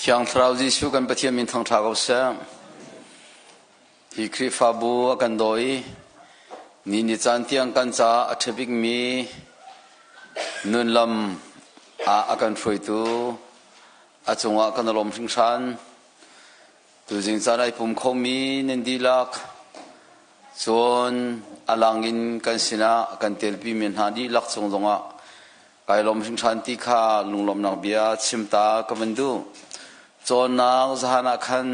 Thiang Thlarau Jesuh kan Pathian min thangṭha ko seh. Hi Khrihfabu a kan daw i ni ni caan tiang kan caah a ṭha bikmi nunlam ah a kan hruaitu a cungah kan i lawm hringhran. Tuzing caan ai pum khomi nan dihlak cun a lang in kan sinah kan telpimi hna dihlak cung zongah Kai lawm hringhran ti kha lunglawmhnak bia chim ta ka van duh. Cawnnak zahan ah khan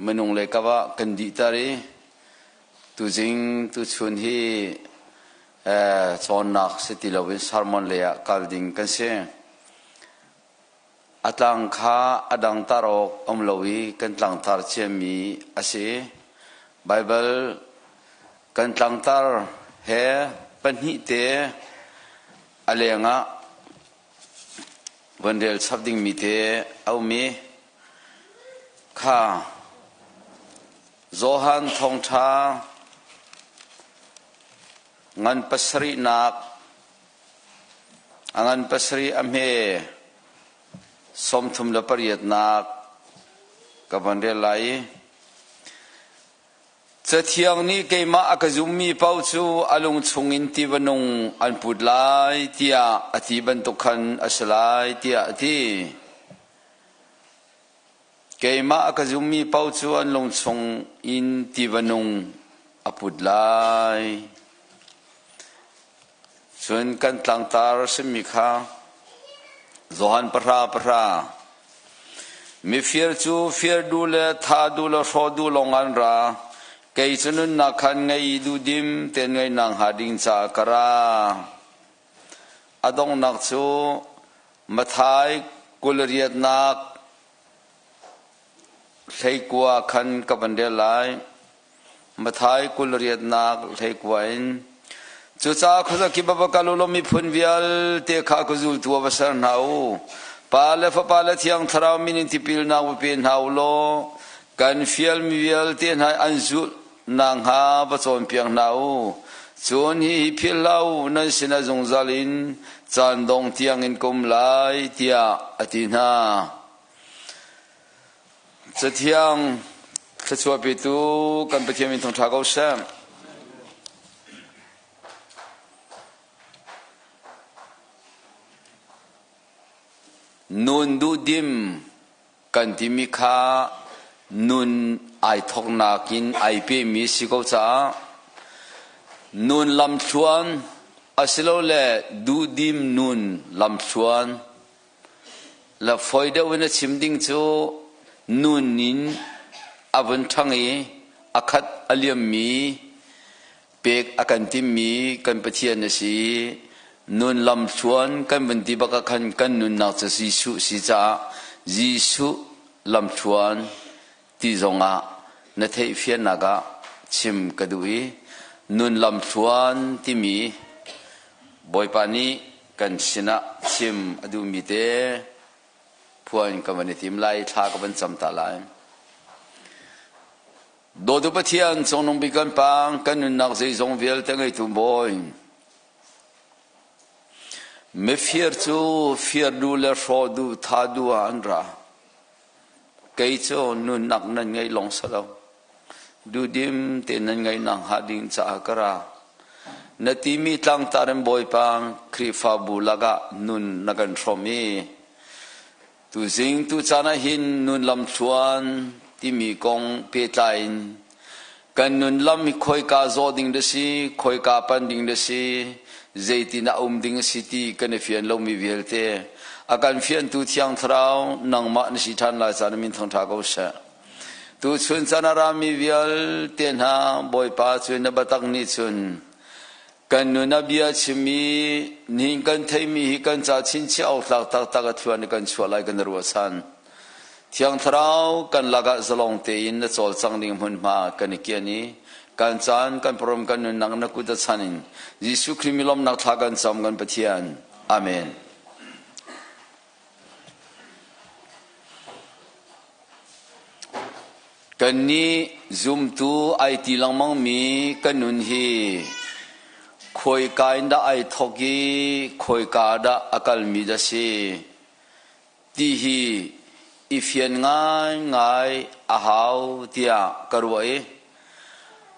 minung le kap ah kan dihter i tuzing tuchun hi cawnnak si ti loin sermon lei ah kal ding kan si. A tlang kha a dang tar awk um lo i kan tlangtar ciami a si. Baibal kan tlangtar he pahnih te a lengah von rel chap dingmi te a um i kha Johan Thawngṭha ngan pasarihnak A ngan pasarih a hme 38nak ka von rel lai i Cathiang nih keimah a ka zummi paoh cu a lung chungin tiva nung an put lai tiah a ti bantuk khan a si lai tiah a ti. Keimah a ka zummi paoh cu an lung chung in tiva nung a put lai. Cun kan tlangtar simi kha Johan pahra pahra Mifir cu fir duh le tha duh le hrawh duh lawng an ra. Kei cu nunnak khan ngei duhdim tein ngeinak hnga ding caah ka ra. A donghnak cu Matthai 28nak 19 khan ka van rel lai. Matthai 28nak 19 in Cucaah khuazakip a va kal u law miphun vialte kha ka zultu ah va ser hna u. Pa le Fapa le Thiang Thlarau min in tipilnak va pe hna u law kan fialmi vialte hna an zulh nakhnga va cawnpiak hna u. Cun hihi philh hlah u, nan sinah zungzal in caan dong tiangin ka um lai, tiah a ti hna. Cathiang thluachuah petu kan Pathian min thangṭha ko seh. Nun duhdim kan timi kha nun ai thawknak in ai pehmi si ko caah nun lamthluan asilole duhdim nun lamthluan le fawi deuh in a chim ding cu nun in a vun ṭhang i a khat a liammi pek a kan timmi kan Pathian a si i nun lamthluan kan vun ti bak ah khan kan nunnak cu Jesuh si caah Jesuh lamthluan ti zongah na theihfiannak ah chim ka duh i nun lamthluan timi Bawipa nih kan sinah chim a duhmi te phuan ka van i tim lai thla ka van cam ta lai. Dawtu Pathian cungnung bik kan Pa, kan nunnak zeizong vialte ngeitu Bawi. Mifir cu fir duh le hrawh duh, tha duh ah an ra. Kei cu nunnak nan ngeih lawng si lo. Duhdim te nan ngeihnak hnga ding caah ka ra. Na timi tlangtar in Bawipa Khrihfabu lakah nun na kan hrawm i Tuzing tucaan ah hin nun lamthluan timi kong pehtlai in kan nun lam hi khoika zawh ding dah si, khoika pan ding dah si, zeitin ah um ding a si ti kan i fian lomi vialte a kan fiantu Thiang Thlarau nangmah na si ṭhan lai caan min thangṭha ko seh. Tuchun caan a rami vialte hna Bawipa cu na biatak nih cun Kan nun a bia chimmi nihin kan theihmi hi kan ca chinchiah awk tlak taktak a thluan i kan chuah lai kan ruahchan. Thiang Thlarau kan lakah zalong tein na cawlcang ding hmunhma kan i kian i kan caan kan parom kan nunnak na kut a chan in Jesuh Khrih mi lawmnak thla kan cam kan Pathian. Amen. Kannih zumtu ai ti lengmangmi kan nun hi khawika in dah ai thawk i khawika ah dah a kalmi dah si ti hi i fian ngaingai a hau tiah ka ruah i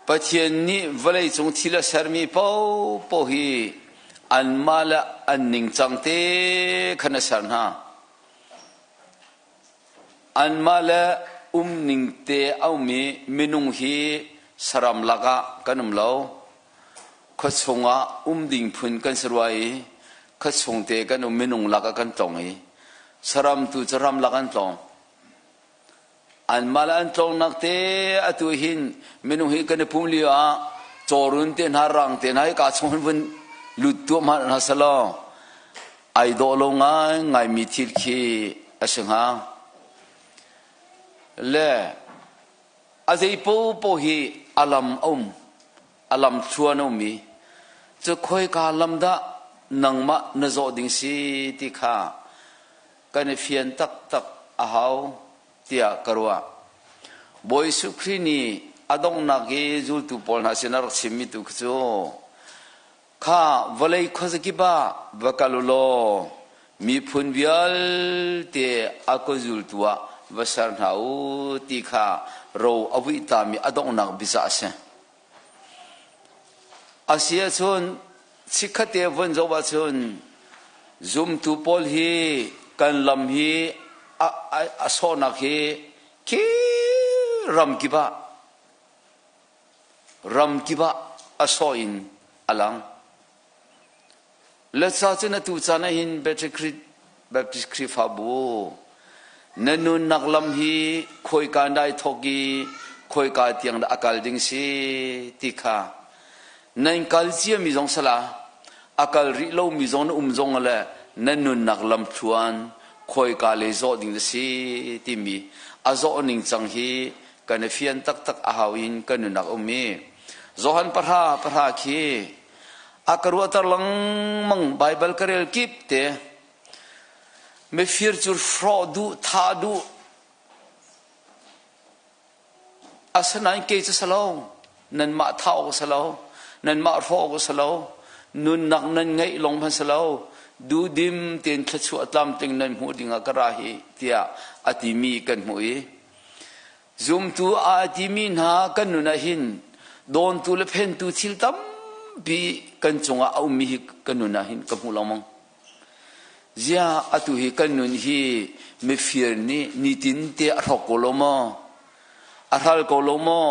Pathian nih vawleicung thil a sermi paohpaoh hi anmah le an ningcang te khan a ser hna. Anmah le umning te a um i minung hi saram lakah kan um lo. Khuachung ah um ding phun kan si rua i khuachung te kan um minung lakah kan tlong i saram tu cu ramlak an tlong. Anmah le an tlongnak te atu hin minung hi kan i pum lio ah cawrun te hna rang te hna hi kaa chung hin vun lut tuah hmanh hna selaw ai dawh lo ngaingai mi thil khi a si hnga. Le a zei paohpaoh hi a lam a um, a lam thluan a um i cu khoika lam dah nangmah na zawh ding si ti kha kan i fian taktak a hau tiah ka ruah. Bawi Jesuh Khrih nih a donghnak i zultu pawl hna sin a rak chimmi tu khi cu kha vawlei khuazakip ah va kal u law miphun vialte a ka zultu ah va ser hna u ti kha ro a vuihtami a donghnak biacah a si. A si ahcun chikkhatte vun zoh ahcun zumtu pawl hi kan lam hi a sawhnak hi khi ramkip ah ramkip ah a sawh in a lang. Le ca cun atu caan ah hin Baptist Khrihfabu na nunnak lam hi khawika dai thawk i khawika tiang dah a kal ding si ti kha nan kal ciami zong sala a kal rih lomi zong na um zong le na nunnak lam thluan khawika le zawh ding na si timi a zawh ning cang hi kan i fian taktak a hau in kan nunnak um i Johan pahra pahra khi a ka ruahter lengmang Baibal ka rel kip te mifir cu hrawh duh thah duh asinain kei cu salo nanmah thah awk salo nanmah hrawh awk salo nunnak nan ngeih lawng hman salo duhdim tein thluachuah tlamtling nan hmuh dingah ka ra hi tiah a timi kan hmuh i Zumtu aa timi hna kan nun ah hin dawntu le phentu thil tampi kan cungah a ummi hi kan nun ah hin ka hmu lengmang. Zia atu hi kan nun hi mifir nih nitin te a hrawk ko lo maw? A hral ko lo maw?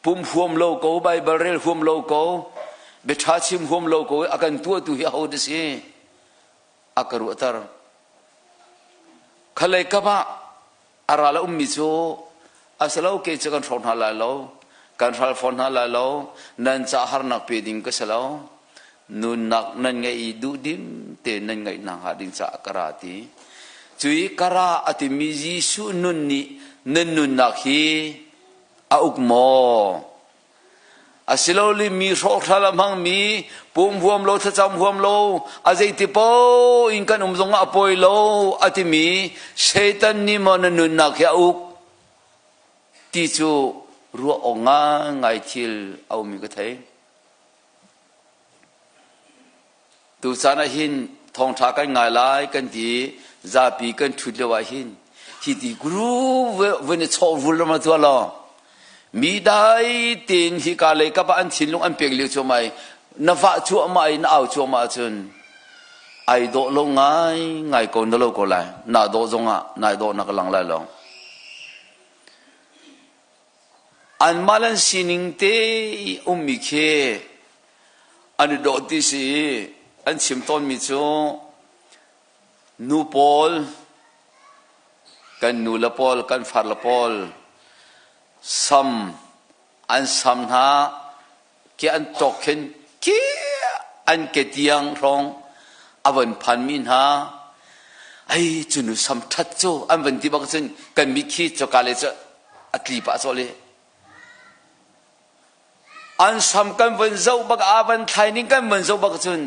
Pum huam lo ko, Baibal rel huam lo ko, biaṭha chim huam lo ko a kan tuahtu hi aho dah si? A ka ruahter. Khalei kap ah A ral a ummi cu a si lo kei cu kan hrawk hna lai lo, kan hral fawn hna lai lo, nan ca harnak pe ding ka si lo. Nunnak nan ngeih i duhdim tein nan ngeih nakhnga ding caah ka ra ti. Cui ka ra a timi Jesuh nun nih nan nunnak hi a uk maw? Asilole mi hrawkhrala a hmangmi, pum huam lo, thlacam huam lo, a zeiti paoh in kan um zongah a pawi lo a timi Satan nih maw na nunnak hi a uk ti cu ruah awk ngaingai thil a ummi ka thei. Tucaan ah hin thawngṭha kan ngai lai kan ti zapi kan ṭhut lio ah hin hi ti guru vun i chawh vul ram tuah law mi dai tein hika lei kap ah an thinlung an pek lio cuahmah i na vah cuahmah i na au cuahmah ahcun ai dawh lo ngai ngai ko na lo ko lai na dawh zongah nai dawh nak lang lai lo anmah le an sining te i ummi khi an i dawh ti si i an chim tawnmi cu nu pawl kan nu le pawl kan far le pawl sam an sam hna khi an tawk khin khi an ke tiang hrawng a von phanmi hna ai cu nu sam ṭhat cu an van ti bak cun kan mitthli coka le cu a tli pah cawlh i an sam kan von zoh bak a van thlai ning kan von zoh bak cun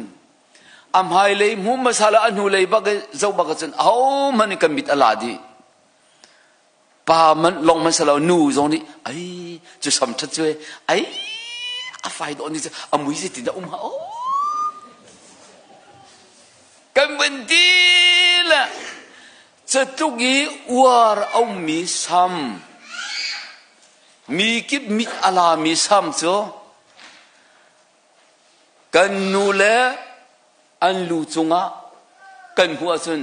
a hmailei hmu hmasa le a hnulei bak zoh bak cun ahohmanh kan mit a la dih Pa man long man salo nu zong nih ai cu sam ṭhat cu ai a fai dawh ni cu a mui zeitin dah um ha o kan vun ti le. Catluk i uar a ummi sam, mi kip mit a lami sam cu kan nu le an lu cungah kan hmuh ahcun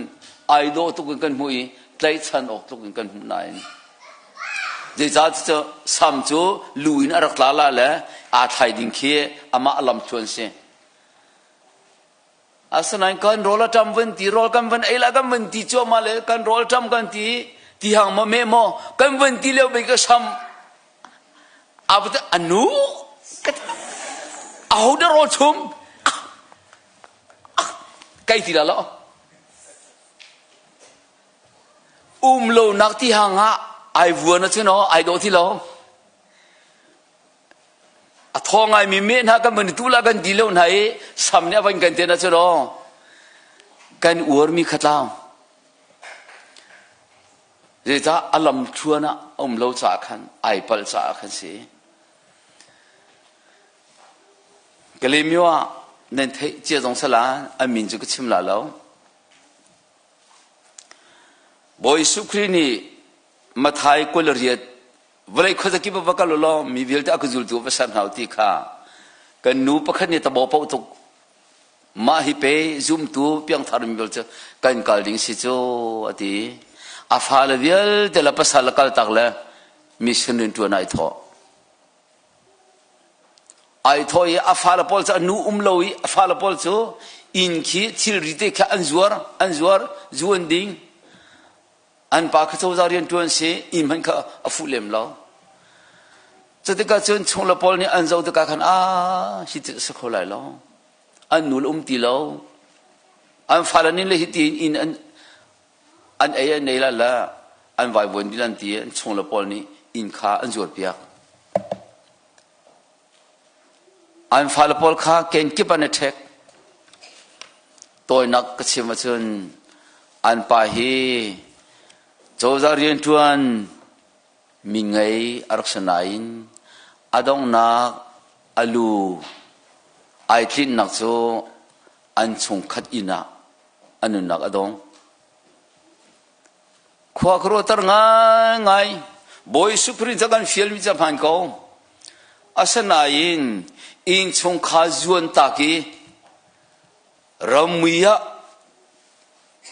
ai dawh tuk in kan hmuh i tlaihchan awk tluk in kan hmuh nain zeicah cu sam cu lu in a rak tla la le aa thlai ding khi amah lam thluan si. Asinain kan rawl a ṭam van ti rawl kan van ei la kan van ti cuahmah le kan rawl ṭam kan ti ti hang maw meh maw kan van ti lio bik ka sam a nu aho dah rawl chum kai ti la lo um lo nak ti hang ah ai vuan a cu no ai dawh ti lo. A thaw ngaimi meh hna kan van i tu la kan di lo hna i sam nih a van kan ten ahcun aw kan uarmi kha tlau. Zeicah a lam thluan ah a um lo caah khan ai palh caah khan si. Kalemyo ah nan theih cia zong sala an min cu ka chim la lo. Bawi Jesuh Khrih nih Mathai 28 vawlei khuazakip ah va kal u law mi vialte a ka zultu va ser hna u ti kha kan nu pakhat nih tabo paoh tuk mah hi pe zumtu piangthar mi vial cu kan kal ding si cu a ti. A fale vialte le pasal le kaltak le mission rian ṭuan ai thawh ai thawh i a fale pawl cu a nu um lo i a fale pawl cu inn khi thilri te kha an zuar an zuar zu an ding. An pa kha cozah rian ṭuan si inn hmanh kha a fuh lem lo. Cutikah cun chungle pawl nih an zoh tikah khan ah hi ti a si kho lai lo. An nu le um ti lo. An fale nih le hiti in inn an an ei an ei la le an vaivuan dil an ti an chungle pawl nih inn kha an zuarpiak. An fale pawl kha kenkip an i ṭhek. Tawinak ka chim ahcun an pa hi cozah rianṭuan mi ngei a rak si nain a donghnak a lu ai tlinhnak cu an chungkhat inn ah a nunnak a dong. Khua ka ruahter ngaingai. Bawi Supreme cu kan fialmi cu a hmaan ko. Asinain innchungkhar zuan tak i ramui ah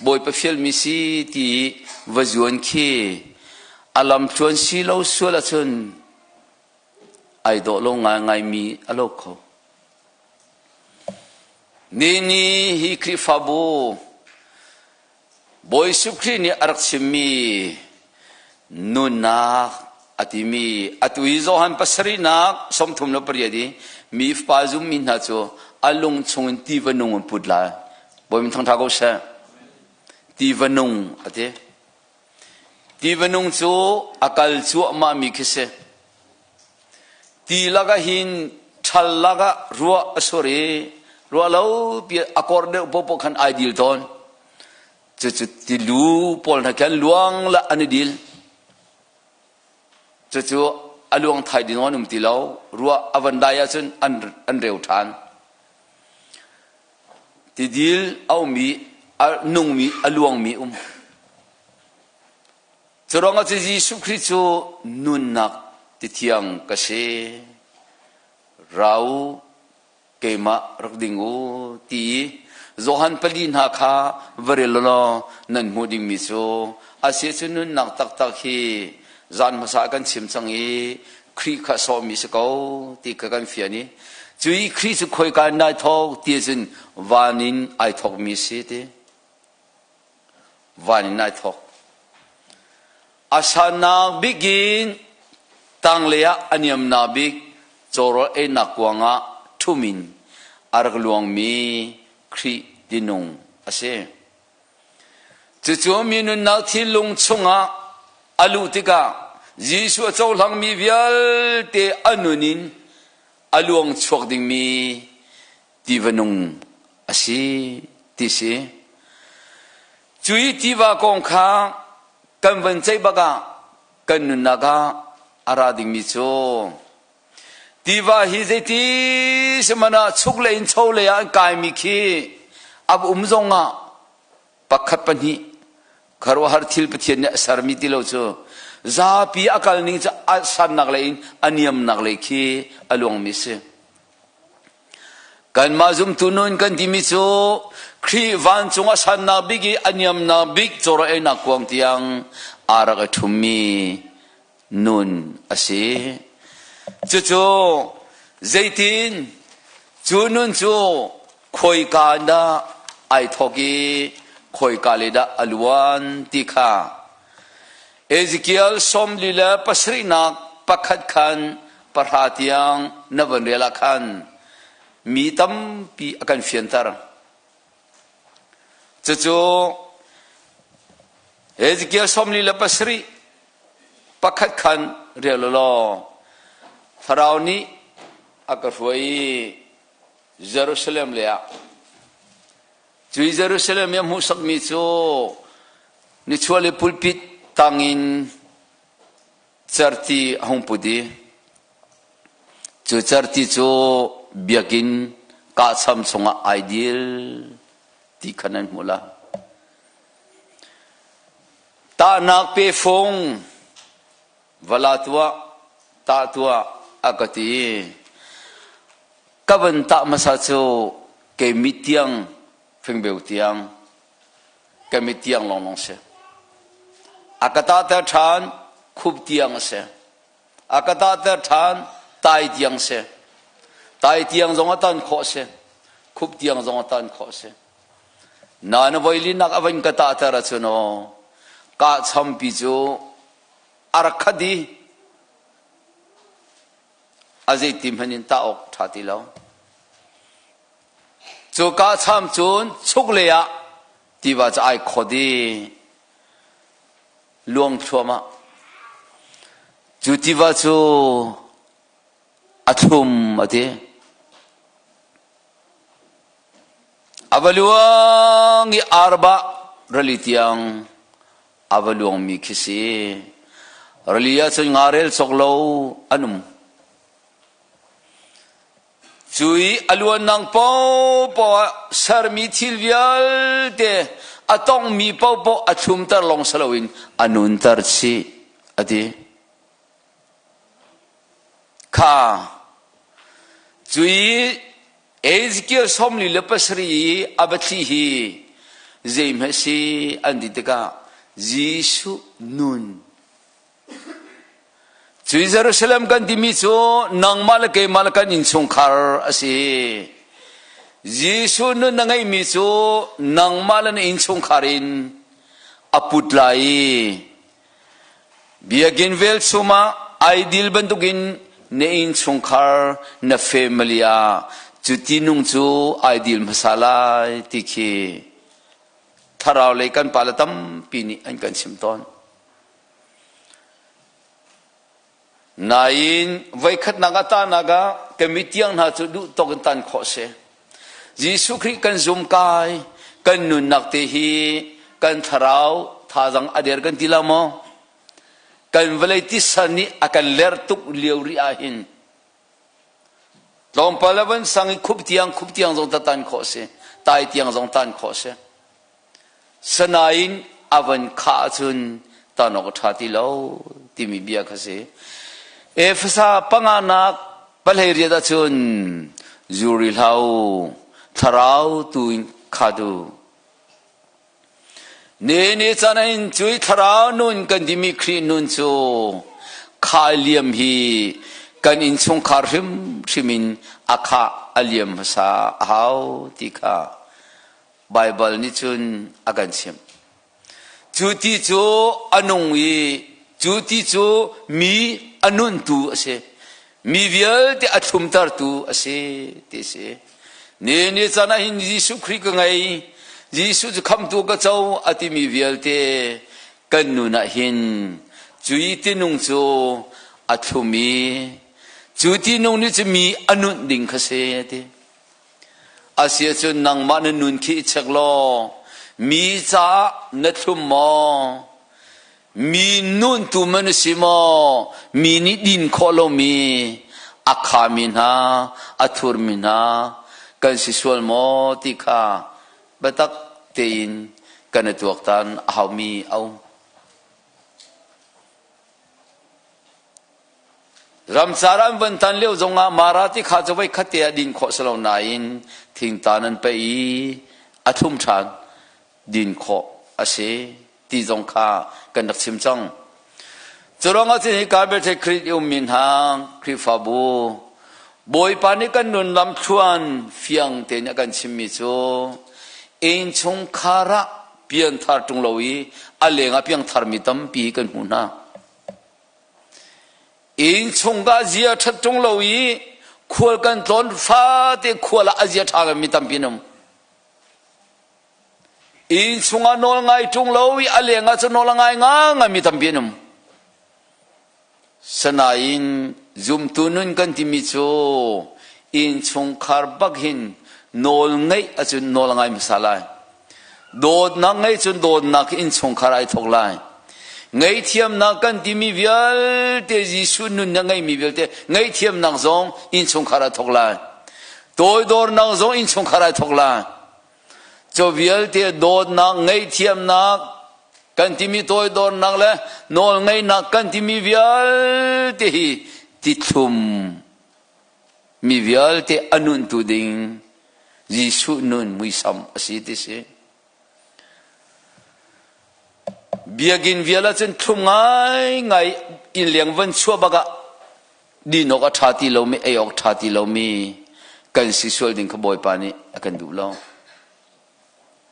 Bawipa fialmi si ti va zuan khi a lamtluan si lo sual ahcun ai dawh lo ngaingaimi a lo kho. Nini hi Khrihfabu Bawi Jesuh Khrih nih a rak chimmi nunnak a timi atu i Johan pasarihnak 38 i mi fapa zummi hna cu a lung chungin tiva nung an put lai. Bawi min thangṭha ko seh. Tiva nung a ti. Tiva nung cu a kal cuahmahmi khi si. Ti lakah hin ṭhal lakah ruah a sur i ruah lo pi a kor deuh paohpaoh khan ai dil tawn. Cucu tilu pawl hna khan luang la an i dil. Cucu a luang thai ding an um ti lo. Ruah a van dai ahcun an, an reu ṭhan. Tidil a um i a nungmi a luangmi um. Curuangah cu Jesuh Khrih cu nunnak tithiang ka si. Ra u, keimah rak ding u ti i Johan pali hna kha va rel law nan hmuh dingmi cu a si cu nunnak taktak hi zan hmasa kan chim cang i Khrih kha sawhmi si ko ti kha kan fian i cu i Khrih cu khoika in ai thawk ti cun van in ai thawkmi si ti. Van in ai thawk. A sannak bik in tanglei ah a niamnak bik cawrawl einak kuang ah ṭhum in a rak luangmi Khrih tinung a si. Cucu mi nunnak thinlung chungah a luh tikah Jesuh a cohlangmi vialte a nun in a luang chuak dingmi tiva nung a si ti si. Cu i tiva kong kha kan van ceih bak ah kan nunnak ah a ra dingmi cu tiva hi zeiti sihmanh ah chuk lei in cho lei ah an kaimi khi a um zong ah pakhat pahnih. Khuaruahhar thil Pathian nih a sermi ti lo cu zapi a kal ning cu a sannak lei in a niamnak lei khi a luangmi si. Kanmah zumtu nun kan timi cu Khrih vancung a sannak bik i a niamnak bik cawraw einak kuang tiang aa rak i ṭhummi nun a si. Cucu zeitin cu nun cu khawika in dah ai thawk i khawika le dah a luan ti kha Ezekiel sawmli le pasarihnak pakhat khan pahra tiang na van rel ah khan mi tampi a kan fianter. Cucu Ezekiel 47 pakhat khan rel u law Farao nih a ka hruai i Jerusalem lei ah cui Jerusalem i a hmuhsakmi cu nichuahlei pulpit tangin cerhti a hung put i cu cerhti cu biakinn kahcham chungah ai dil ti kha nan hmuh la. Tahnak pefung vala tuah tah tuah a ka ti. Ka van tah hmasa cu kei mit tiang fingbeu tiang ka mit tiang lawnglawng si. A ka tahter ṭhan khup tiang a si. A ka tahter ṭhan tai tiang si. Tai tiang zong a tan khawh si. Khup tiang zong a tan khawh si. Na na voilinak a van ka tahter ahcun aw kahchampi cu a rak khat i a zeiti hmanh in tah awk ṭha ti lo. Cu kahcham cun chuklei ah tiva cu ai khawt i luang thluahmah. Cu tiva cu a thlum a ti. A va luang i Arba rali tiang a va luangmi khi si. Rali ah cun nga rel cawk lo an um. Cu i a luannak paohpaoh ah sermi thil vialte a tongmi paohpaoh a thlumter lawng si loin a nunter chih a ti. Kha cu i Ezekiel 47 i a biathli hi zeihmanh si an ti tikah Jesuh nun Cui Jerusalem kan timi cu nangmah le keimah le kan innchungkhar a si. Jesuh nun na ngeihmi cu nangmah le na innchungkhar in a put lai i biakinn velchum ah ideal bantukin na innchungkhar na family ah cuti nung cu ideal hmasa lai ti khi thlarau lei kan pale tampi nih an kan chim tawn. Nain voikhatnak a tahnak ah ka mitiang hna cu duh tawk in tan khawh si. Jesuh Khrih kan zum kai, kan nunnak te hi kan thlarau thazang a der kan ti la maw? Kan vawlei tisa nih a kan ler tuk lio rih ah hin tlawmpal a van sang i khup tiang khup tiang zong ta tan khawh si, tai tiang zong tan khawh si. Sanain a van khah ahcun tan awk a ṭha ti lo timi bia kha si. Efesa panganak pahlei riat ahcun zuri hlau thlarau tu in kha du. Ne ne caan in cui thlarau nun kan timi Khrih nun cu kha liam hi kan innchungkhar hrimhrim in a khah a liam hmasa a hau ti kha Baibal nih cun a kan chimh. Cu ti cu a nung i cu ti cu mi a nuntu a si. Mi vialte a thlumtertu a si ti a si. Ni ni caan ah hin Jesuh Khrih ka ngei, Jesuh cu khamtu ka co a timi vialte kan nun ah hin cui tinung cu a thlum i cu tinung nih cu mi a nunh ding kha si a ti. Asiahcun nangmah na nun khi i check law mi caah na thlum maw? Mi nuntu man na si maw? Mi nih din khawh lomi a khami hna, a thurmi hna kan si sual maw ti kha biatak tein kan. kan i tuaktan a haumi a um. Ramcar an van tan lio zongah Mara ti kha cu voi khat te ah din khawh si lo nain thingtan an paih i a thlum ṭhan din khawh a si ti zong kha kan rak chim cang. Cu ruangah cun hika Bethel Khrih i ummi hna Khrihfabu Bawipa nih kan nun lamthluan fiang tein a kan chimmi cu innchungkhar ah pianthar ṭung lo i a lengah piangtharmi tampi kan hmuh hna. Innchung ah zia ṭhat ṭung lo i khual kan tlawn fate khual ah a zia ṭha mi tampi an um. Inn chungah nawl ngai ṭung lo i a leng ah cun nawl a ngai ngangai mi tampi an um. Sanain zumtu nun kan timi cu innchungkhar bak hin nawl ngeih ahcun nawl a ngai hmasa lai. Dawtnak ngeih cun dawtnak innchungkhar ai thawk lai. Ngaihthiamnak kan timi vialte Jesuh nun na ngeihmi vialte ngaihthiamnak zong innchungkhar ai thawk lai. Toidornak zong innchungkhar ai thawk lai. Cu vialte dawtnak, ngaihthiamnak kan timi toidornak le nawlngeihnak kan timi vialte hi tithlum mi vialte a nuntu ding Jesuh nun muisam a si ti si. Biakinn vial ahcun thlum ngaingai inn leng van chuah bak ah din awk a ṭha ti lomi ei awk ṭha ti lomi kan si sual ding kha Bawipa nih a kan duh lo.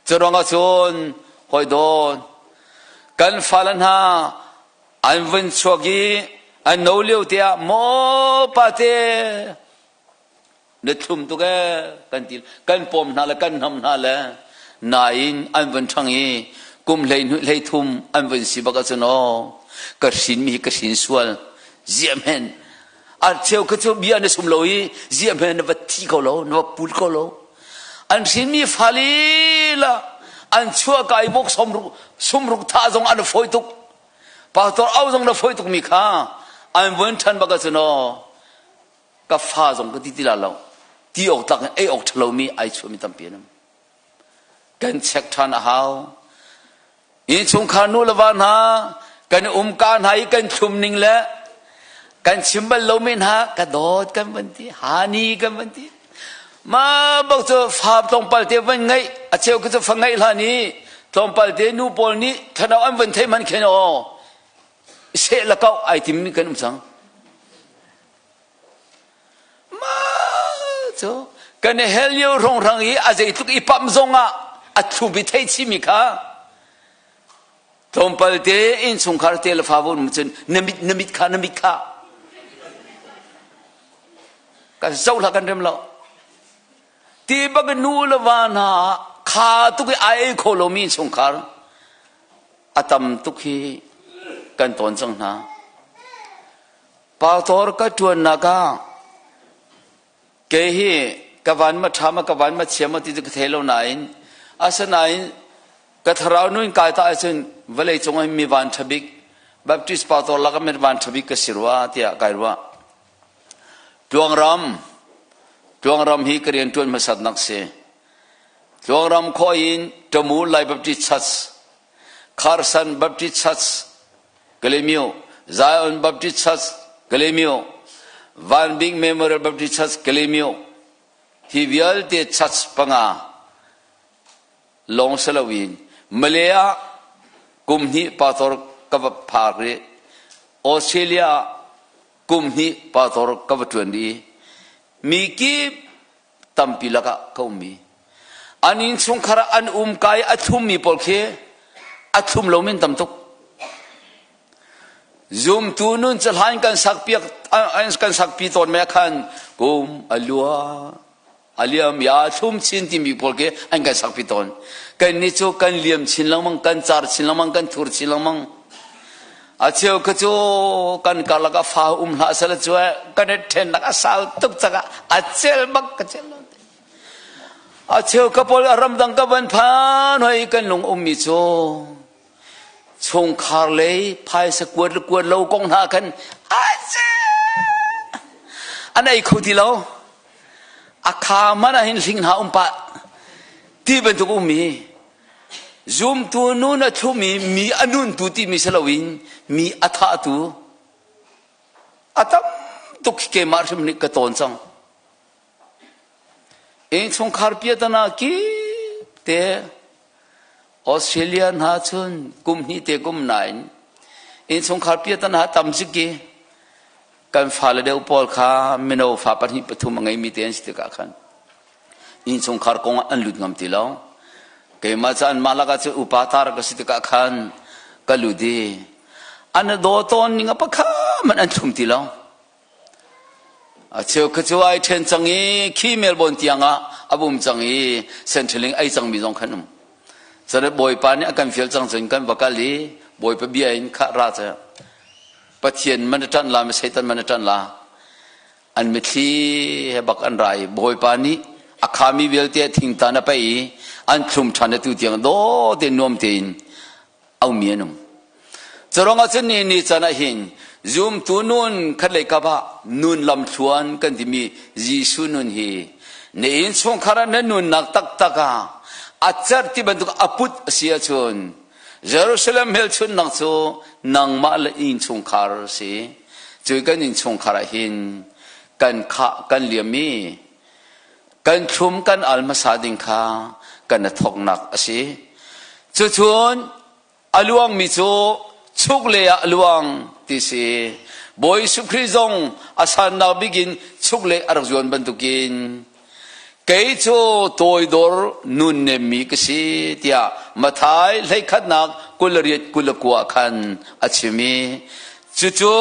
Cu ruangah cun hawidawn kan fale hna an vun chuak i an no lio te ah maw pate na thlum tuk ee kan ti kan pawm hna le kan hnam hna le nain an vun ṭhang i kum 12 13 an vun si bak ahcun aw ka hrin mi hi ka hrin sual ziah hmen a cheu kha cu bia na sum lo i ziah hmen na va thi ko lo na va pul ko lo an hrin mi fa lila an chuah ka i vok somruk sumruk tha zong an fawi tuk pastor au zong na fawi tuk mi kha an vun ṭhan bak ahcun aw ka fa zong ka ti ti la lo ti awk tlak in ei awk ṭhalo mi ai chuahmi tampi an um kan check ṭhan a hau innchungkhar nu le va hna kan umka hna i kan thlum ning le kan chim bal lomi hna ka dawt kan van ti hani kan van ti ma bak cu fa tlawmpal te van ngeih a cheu cu fa ngeih hlan i tlawmpal te nu pawl nih thlanau an van thei man khen aw seh la kau ai timmi kan um cang Mah cu kan i hel lio hrawnghrang i a zeitluk i pamh zongah a thlu bi thei chihmi kha tlawmpal te innchungkhar te le fa vun cun na mit na mit kha na mit kha kan zoh hlah kan rem lo ti bak nu le va hna kha tuk i ai ei kho lomi innchungkhar a tam tuk hi kan tawn cang hna Pastor ka ṭuannak ah kei hi ka van ma ṭha ma ka van ma chia ma ti cu ka thei lo nain asinain ka thlarau nun kai ta ahcun vawlei cung ah mi van ṭha bik Baptist pastor lakah mi van ṭha bik ka si rua tiah kai ruah. Tluangram Tluangram hi ka rian ṭuan hmasatnak si. Tluangram khua in Tamu Lai Baptist Church, Kharsan Baptist Church, Kalaymyo, Zion Baptist Church, Kalaymyo, Van Bik Memorial Baptist Church, Kalaymyo, hi vialte church panga lawng si loin Malay ah kum hnih pastor ka va phak rih. Australia ah kum hnih pastor ka va ṭuan rih i mi kip tampi lakah ka ummi. An innchungkhar ah an um ka i a thlummi pawl khi a thlum lomi an tam tuk. Zumtu nun cahlan kan sakpiak kan sakpi tawn me khan kum a lua a liam ya thlum chin timi pawl khi an kan sakpi tawn. Kan nih cu kan liam chin lengmang, kan car chin lengmang, kan thur chin lengmang. A cheu kha cu kan karlak ah fa um hlah seh cu kan i ṭhennak a sau tuk cangah a cel bak ka cel lo. A cheu ka pawl a ramdang ka van phan hoi kan lung ummi cu chungkhar lei phaisa kuat le kuat lo kong hna khan a an ei kho ti lo a kha man ah hin hling hna um pah ti bantuk ummi. Zumtu nun a thlum i mi a nuntu timi si loin mi a thahtu a tam tuk keimah hrim nih ka tawn cang. Innchungkhar piatana kip te Australia hna cun kum hnih te kum nain innchungkhar piatana tam zik i kan fale deuh pawl kha mino fa pahnih pathum a ngeimi te an si tikah khan innchungkhar kong ah an lut ngam ti lo. Keimah cu anmah lakah cu upa tar ka si tikah khan ka lut i an daw tawn ning a pakhat man an thlum ti lo. A cheu kha cu ai ṭhen cang i khi Melbourne tiang ah a um cang i Centrelink ei cangmi zong khan um. Cun Bawipa nih a kan fial cang cun kan va kal i Bawipa bia in khah ra cu Pathian man a ṭanh la mi Satan man a ṭanh la. An mitthli he bak an ra i Bawipa nih a khami vialte a thingtan a paih i an thlum ṭhan atu tiang daw tein nuam tein aumi an um. Curuang ah cun ni ni caan ah hin zumtu nun khatlei kap ah nun lamthluan kan timi Jesuh nun hi na innchungkhar ah na nunnak taktak ah a cerh ti bantuk a put a si ahcun Jerusalem hmelchunhnak cu nangmah le innchungkhar a si. Cu kan innchungkhar ah hin kan khah kan liam i kan thlum kan al hmasa ding kha kan i thawknak a si. Cucun a luangmi cu chuk lei ah a luang ti si. Bawi Jesuh Khrih zong a sannak bik in chuk lei a rak zuan bantukin kei cu toidor nun nemmi ka si tiah Mathai hleikhatnak 28 29 khan a chim i cucu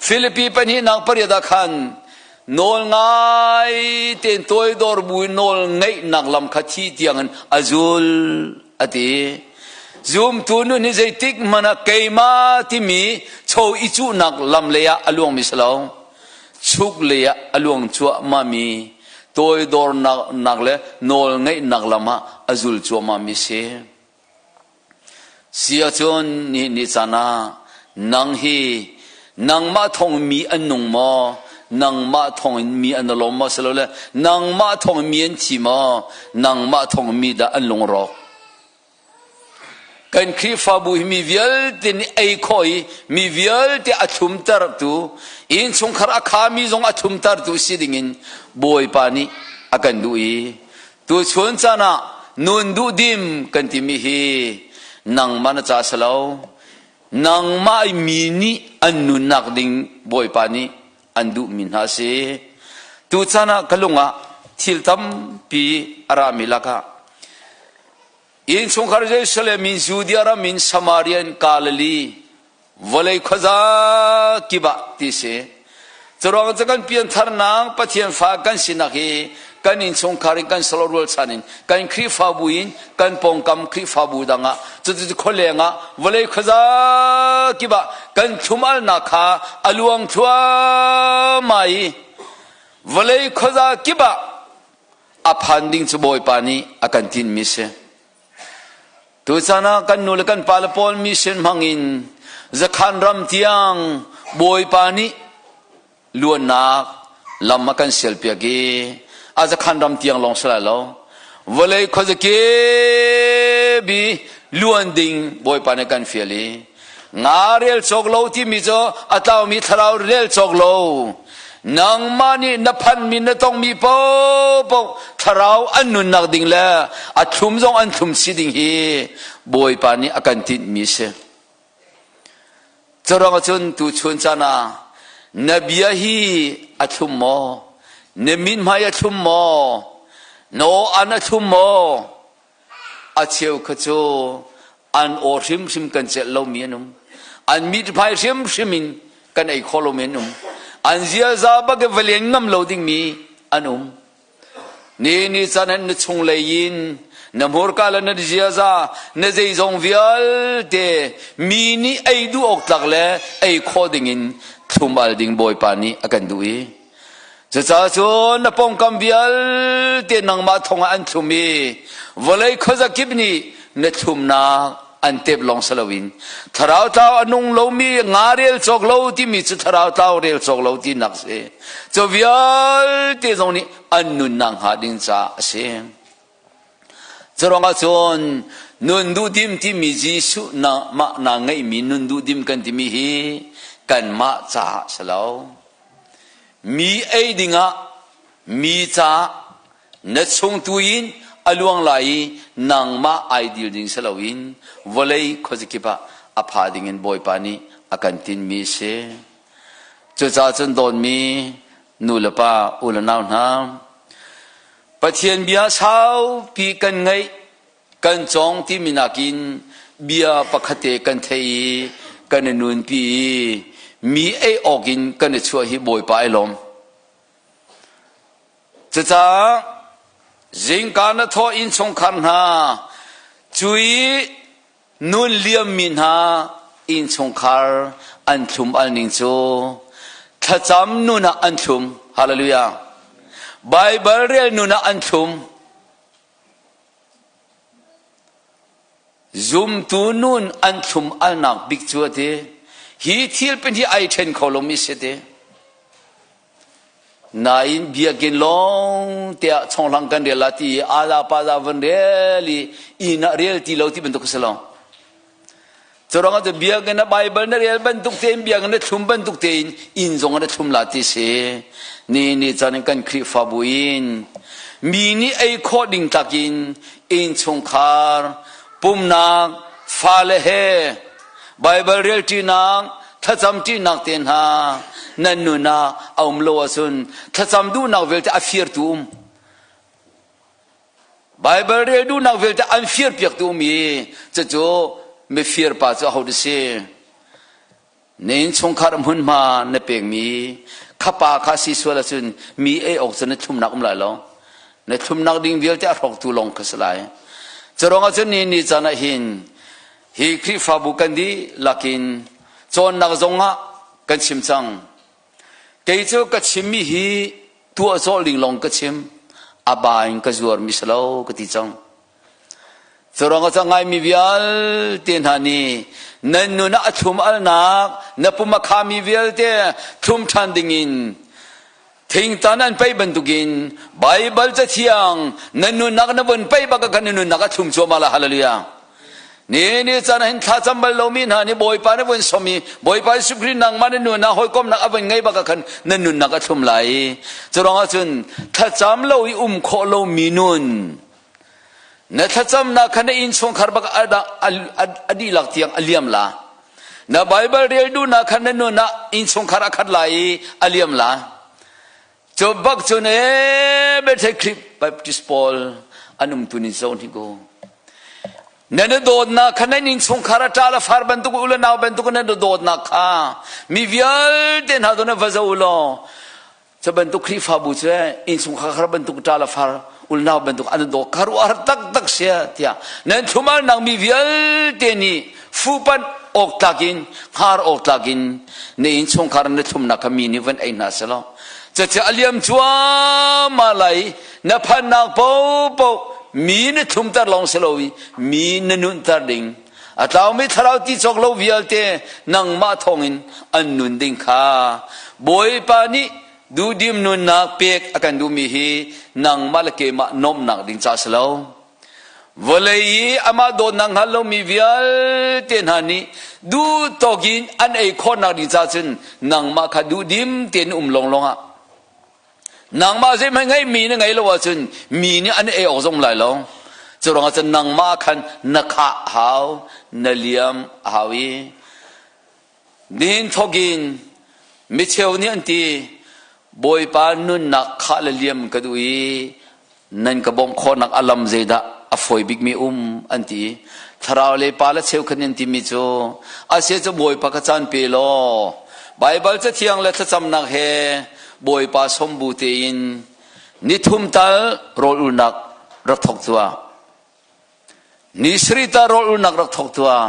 Filipi pahnihnak pariat ah khan Nawl ngai tein toidor bu in nawl ngeihnak lam kha thi tiangin a zul a ti. Zumtu nun hi zeitik hmanh ah keimah timi cho i cuhnak lam lei ah a luangmi si lo. Chuk lei ah a luang cuahmahmi toidornak le nawl ngeihnak lam ah a zul cuahmahmi si. Si ahcun nihin ni caan ah nang hi nangmah thawng mi an nung maw? Nangmah thawng in mi an lawm maw? Silole nangmah thawng in mi an thi maw? Nangmah thawng mi dah an lungrawk? Kan Khrihfabu hi mi vialte nih ei khawh i mi vialte a thlumtertu, innchungkhar a khami zong a thlumtertu si dingin Bawipa nih a kan duh i Tuchun caan ah nun duhdim kan timi hi nangmah na ca si lo. Nangmah i mi nih an nunnak ding Bawipa nih an duhmi hna a si. Tuchan ah ka lung ah thil tampi a rami lakah innchungkhar Jerusalem in Judea ram in Samaria in Galilee vawlei khuaza kip ah ti si. Curuang cu kan piantharnak Pathian fa kan sinak hi kan innchungkhar in kan salo rualchan in kan Khrihfabu in kan pawngkam Khrihfabu dang ah cucu khualeng ah vawlei khuaza kip ah kan thlum-alnak kha a luang thluahmah i vawlei khuaza kip ah a phan ding cu Bawipa nih a kan tinmi si. Tuchan ah kan nu le kan pa le pawl mission hmang in Zakhan ram tiang Bawipa nih luannak lam a kan sialpiak i a Zakhan ram tiang lawng si lai lo vawlei khuazakip i luan ding Bawipa nih kan fial i Nga rel cawk lo timi cu a tlaumi thlarau rel cawk lo. Nangmah nih na phanmi na tongmi paohpaoh thlarau an nunnak ding le a thlum zong an thlum si ding hi Bawipa nih a kan tinhmi si. Curuang ahcun tuchun caan ah na bia hi a thlum maw? Na mithmai a thlum maw? Na aw an a thlum maw? A cheu kha cu an aw hrimhrim kan celh lomi an um. An mithmai hrimhrim in kan ei kho lomi an um. An ziaza bak in va len ngam lo dingmi an um. Ni ni caan in na chunglei in na hmurka le na ziaza na zeizong vialte mi nih ei duh awk tlak le ei khawh dingin thlum al ding Bawipa nih a kan duh i Cucaah cun na pawngkam vialte nangmah thongah an thlum i vawlei khuazakip nih na thlumnak an tep lawng si loin thlarau tlau a nung lomi nga rel cawk lo timi cu thlarau tlau rel cawk lo tinak si. Cu vialte zong nih an nunnak hnga ding caah a si. Curuangah cun Nun duhdim timi Jesuh na mah naa ngeihmi nun duhdim kan timi hi kanmah caah si lo. Mi ei dingah mi caah na chung tu in a luang lai i nangmah ai dil ding si loin vawlei khuazakip ah a pha dingin Bawipa nih a kan tinmi a si. Cucaah cun dawtmi nu le pa u le nau hna Pathian bia saupi kan ngaih kan cawng timi nakin bia pakhatte kan thei i kan i nunpi i mi ei awk in kan i chuah hi Bawipa ai lawm. Cucaah zingka na thawh innchungkhar hna cui nun liammi hna innchungkhar an thlum al ning cu thlacam nun ah an thlum. Hallelujah. Baibal rel nun ah an thlum. Zumtu nun an thlum alnak bik cu a ti. Hi thil pin hi ai ṭhen kho lomi si ti. Nain biakinn lawng tiah chonghlang kan rel la ti i ala paza van rel i inn ah rel ti lo ti bantuk a si lo. Curuang ah biakinn ah Bible na rel bantuk tein biakinn na thlum bantuk tein inn zong ah na thlum la ti si. Ni ni caan in kan Khrihfabu in mi nih ei khawh ding tlak in innchungkhar pumnak fale he Baibal relṭinak, thlacam ṭinak te hna nan nun ah a um lo ahcun thlacam duhnak vialte a firtu um. Baibal rel duhnak vialte an firpiaktu um i cucu mifir pa cu aho si? Na innchungkhar hmunhma na pekmi kha pa kha si sual ahcun mi ei awk cu na thlumnak um lai lo. Na thlumnak ding vialte a hrawktu lawng kha si lai. Curuang ahcun ni ni caan ah hin Hi Khrihfabu kan dihlak in cawnnak zongah kan chim cang. Kei cu ka chimmi hi tuah cawlh ding lawng ka chim. A ba in ka zuarmi si lo ka ti cang. Curuang ah ngaimi vialte hna nih nan nun ah a thlum alnak na pum a khami vialte thlum ṭhan dingin Thingtan an paih bantukin Baibal cathiang na nunnak na vun paih bak kan nunnak a thlum cuahmah la hallelujah. Ni ni caan hin thla cam bal lomi hna nih Bawipa na vun som i Bawipa Jesuh Khrih nangmah na nunnak hawikomnak a vun ngei bak khan na nunnak a thlum lai. Curuang ahcun thlacam lo i um khawh lomi nun na thlacamnak kha na innchungkhar bak a dihlak tiang a liam la. Na Baibal rel duhnak khan na nun ah innchungkhar a khat lai i a liam la. Cu bak cun ee Bethel Khrih Baptist pawl an um tu nin zo hni ko. Na na dawtnak kha nan innchungkhar a ṭa le far bantuk u le nau bantuk na na dawtnak kha mi vialte hna tu na va zo law Cu bantuk Khrihfabu cu innchungkhar bantuk ṭa le far ulnau bantuk an daw karuar taktak sia tiah nan thumalnak mi vialte nih fuhpanh awk tlak in hngar awk tlak in na innchungkhar na thlumnak kha mi nih van ei hna selaw cucu a liam cuahmah lai na phannak paohpaoh mi na thlumter lawng si lo i mi na nunter ding a tlaumi thlarau ti cawk lo vialte nangmah thawngin an nun ding kha Bawipa nih duhdim nunnak pek a kan duhmi hi nangmah le keimah nuamhnak ding ca si lo. Vawlei i amah dawtnak hngal lomi vialte hna nih duh tawk in an ei khawhnak ding ca cun nangmah kha duhdim tein um lawnglawng ah Nangmah zeihmanh ngeihmi na ngei lo ahcun mi nih an ei awk zong lai lo. Cu ruangah cun nangmah khan na khah hau, na liam a hau i nihin thawk in micheu nih an ti Bawipa nunnak khah le liam ka duh i nan ka bawmh khawhnak a lam zeidah a fawi bikmi um an ti thlarau le pa le cheukhat nih an timi cu asia cu bawipa ka caan pe law Baibal cathiang le thlacamnak he bawipa sombu tein nithum tal rawl ulnak rak thawk tuah Ni sarih ta rawl ulnak rak thawk tuah.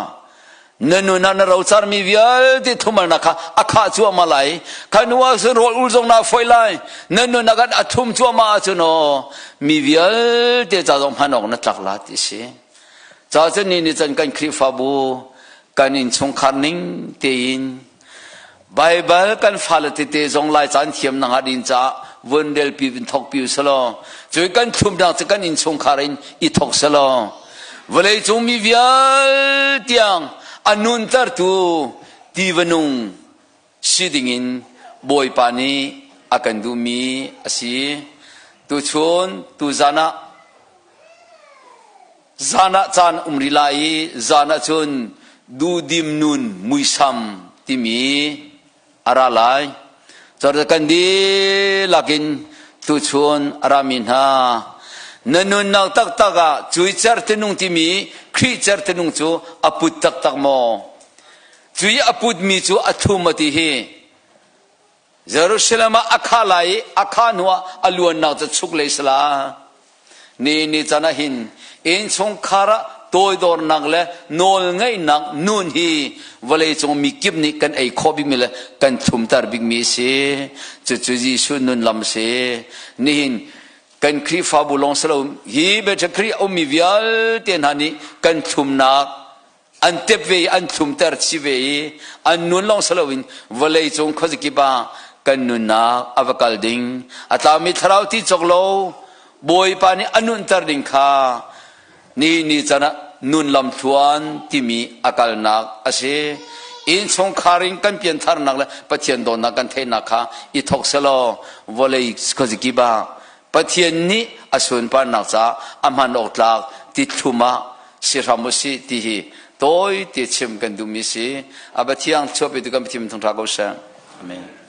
Na nun ah na rocarmi vialte thumalnak kha a khah cuahmah lai. Kha nu ah cun rawl ul zong naa foih lai. Na nun ah khan a thum cuahmah ahcun aw mi vialte ca zong hman awk na tlak la ti si. Ca cun ni ni can kan Khrihfabu kan innchungkhar ning tein Baibal kan fale tete zong lai caan thiam na ngah din caah vun relpi vun thokpi usalaw cui kan thlumnak cu kan innchungkhar in i thok selaw. Vawleicung mi vialtiang a nuntertu tiva nung si dingin Bawipa nih a kan duhmi a si. Tuchun tuzan ah zan ah caan um rih lai i zan ah cun duhdim nun muisam timi a ra lai. Cun kan dihlak in tuchun a rami hna na nunnak taktak ah cui cerhtinung timi Khrih cerhtinung cu a put taktak maw? Cui a putmi cu a thum a ti hi. Jerusalem ah a kha lai i a kha hnu ah a luannak cu chuk lei sala. Ni ni can ah hin innchungkhar ah toidornak le nawlngaihnak nun hi vawleicung mi kip nih kan ei khawh bikmi le kan thlumter bikmi a si. Cucu Jesuh nun lam a si. Nihin kan Khrihfabu lawng si lo hi Bethel Khrih a ummi vialte hna nih kan thlumnak an tep ve i an thlumter chih ve i an nun lawng si loin vawleicung khuazakip ah kan nunnak a va kal ding a tlaumi thlarau ti cawk lo Bawipa nih a nunter ding kha ni ni can ah nun lamthluan timi a kalnak a si. Innchungkhar in kan piantharnak le Pathian dawtnak kan theihnak kha i thawk selaw vawlei khuazakip ah Pathian nih a sunparnak caah a hman awk tlak ti thlum ah si hram u sih ti hi tawi te chim kan duhmi si. A Pathian chuahpi tu kan Pathian thangṭha ko seh. Amen.